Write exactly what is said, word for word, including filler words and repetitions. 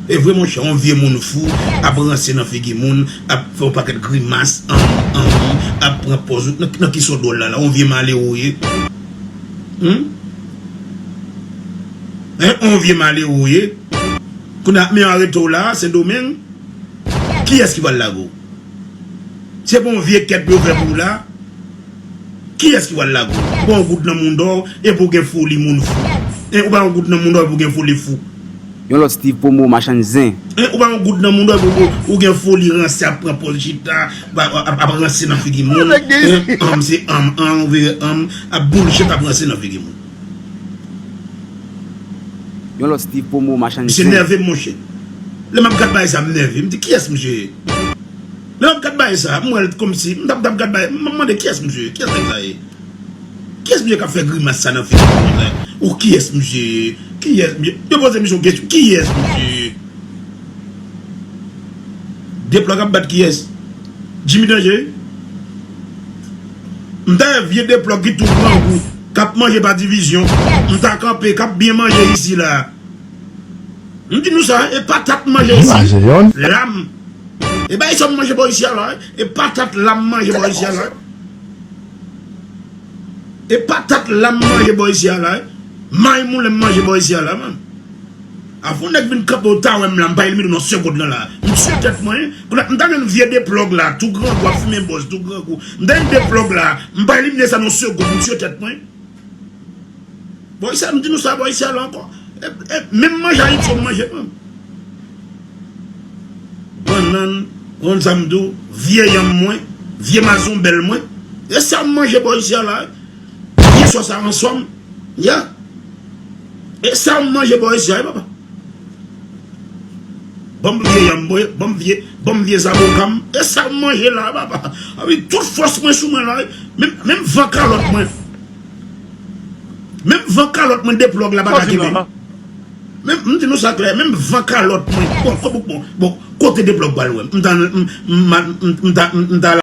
E vre, monchè, yon vye moun fou ap ranse nan figi moun, ap fè yon pakèt grimas, an, an, ap pran pòz. Nan, nan ki sòt dwòl la, la, yon vye malere w ye? Hum? Hein? Yon vye malere w ye? Kounye a, men yo arete w la, Sendomeng. Kiyès ki pral lage w? Se pa yon vye kèt yo fè pou w la? Kiyès ki pral lage w? Ou pa yon goud nan moun dò, epi w gen foli moun fou. Hein, ou pa yon goud nan moun dò, epi w gen foli fou. Yon lòt Steve Promo, machann zen. Hein, ou pa yon goud nan moun dò, epi w, ou gen foli ranse ap pran pòz chita, ap, ap, ap ranse nan figi moun. Hein, anm se anm, anm, vire anm, ap bullshit ap ranse nan figi moun. Yon lòt Steve Promo, machann zen. Misye nève m, monchè. Lè m ap gad bagay sa, m nève. M di, kiyès misye ye? Lè m ap gad bagay sa, m wè l kòmsi, m t ap, t ap gad bagay, m ap mande, kiyès misye ye? Kiyès nèg sa ye? Kiyès misye k ap fè grimas sa nan figi moun nan? Ou kiyès misye ye? Kiyès misye? Yo poze misye yon kesyon, kiyès misye ye? Deplòg ap bat kiyès? Jimmy Danje? M ta wè vye Deplòg ki tou grangou, k ap manje pa divizyon. M ta kanpe, k ap byen manje isi la. M di nou sa, e patat m manje isi. Manje yon. Lam. E bay sa m manje bò isi a la, e patat lam manje bò isi a la. E patat lam manje bò isi a la. May moulen m manje bò isi a la, man. Afon nèg vin kanpe w ta wè m la, m pa elimine w nan segonn nan la. M tiye tèt mwen. Kounye a, m ta jwenn vye Deplòg la, tou grangou, ap fimen bòz, tou grangou. M ta jwenn Deplòg la, m pa elimine sa nan segonn, m tiye tèt mwen. Bò isi a, m di nou sa, bò isi a la ankò. E, e, menm manje Ayiti yo m manje, man. Bannann, konn sa m di w, vye yanm mwen, vye mazonbèl mwen. E sa m manje bò isi a la, wi. Vye sòs aranswa m, ya. E sa m manje bò isi a, wi, papa. Ban m vye yanm mwen, ban m vye, ban m vye zaboka m. E sa m manje la, papa. A wi, tout fòs mwen sou mwen la, wi. Menm, menm van kalòt mwen. Menm van kalòt mwen Deplòg la pa ka kenbe m. Menm, m di nou sa klè, menm van kalòt mwen. Bon, bon, bon, bon, kote Deplòg pral wè m? M ta, m, m, m, m, m ta, m, m ta